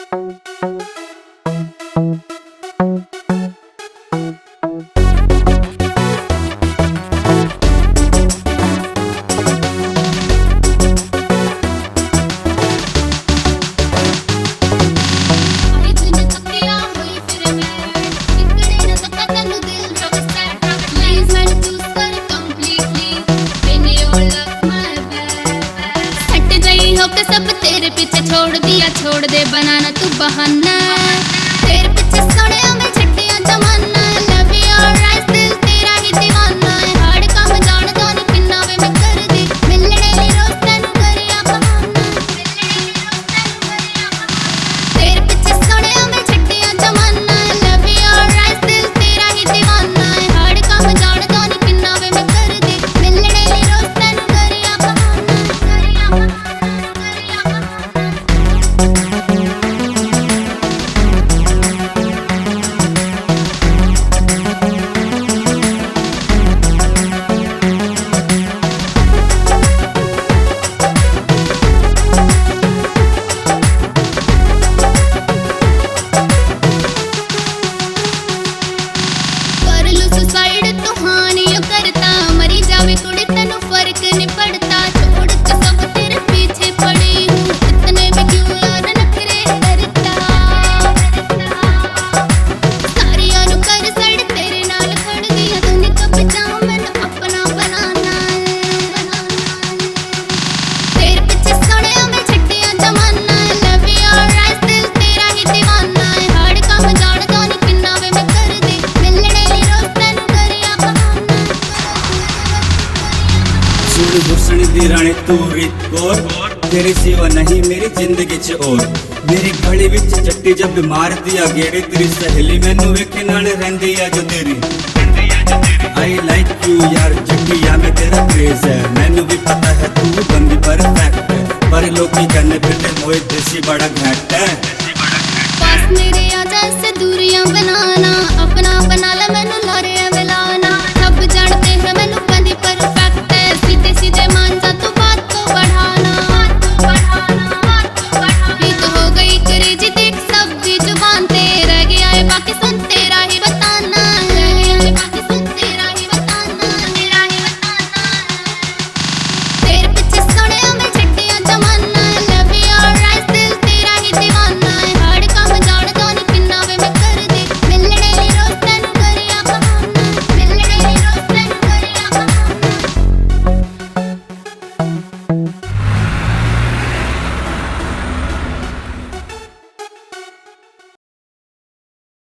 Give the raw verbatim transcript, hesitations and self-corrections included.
हट गई होके सब तेरे पीछे, छोड़ दिया, छोड़ दे, बनाना तू बहाना। तेरे पीछे सोनिया मैं छड्डिया जमाना। Love your eyes, दिल तेरा ही दीवाना है। Hard काम जानदा नहीं किन्ना वे मैं कर दी, मिलने नहीं रोज तैनू करिया बहाना। तेरे पीछे सोनिया मैं छड्डिया जमाना। Love your eyes, दिल तेरा ही दीवाना है। Hard काम जानदा नहीं किन्ना वे मैं कर दी, मिलने नहीं रोज तैनू करिया बहाना, करिया बहाना, करिया बहाना। कर लूं suicide तो हाँ नहीं करता, मरी जावे कुड़ी तैनू फर्क नहीं पड़ता। छोड़ के सब तेरे पीछे पड़ी हूँ, इतने भी क्यों यार नखरे करता। सारियां नू कर side, तेरे नाल खड़ गई, तू नहीं कब जाऊँ मैं अपना बनाना। तेरे पीछे सोनिया मैं छड्डिया जमाना। Love your eyes, दिल तेरा ही दीवाना है। Hard काम जानदा नहीं किन्ना वे मैं कर दी, मिलने नहीं रोज तैनू करिया बहाना। सुन हुस्न दी रानी तू रित कौर, तेरे सिवा नहीं मेरी जिंदगी च और। मेरी गली विच जट्टी जब भी मार दिया गेड़ी, तेरी सहेली मैनू वेखे नाल रहंदी है जो तेरी। I like you यार जट्टी, या मैं तेरा craze है, मैनू भी पता है तू बंदी perfect है, पर लोकी कहने फिरदे मोए देसी बड़ा घट है। पास मेरे आजा, इससे दूरियां बनाना, अब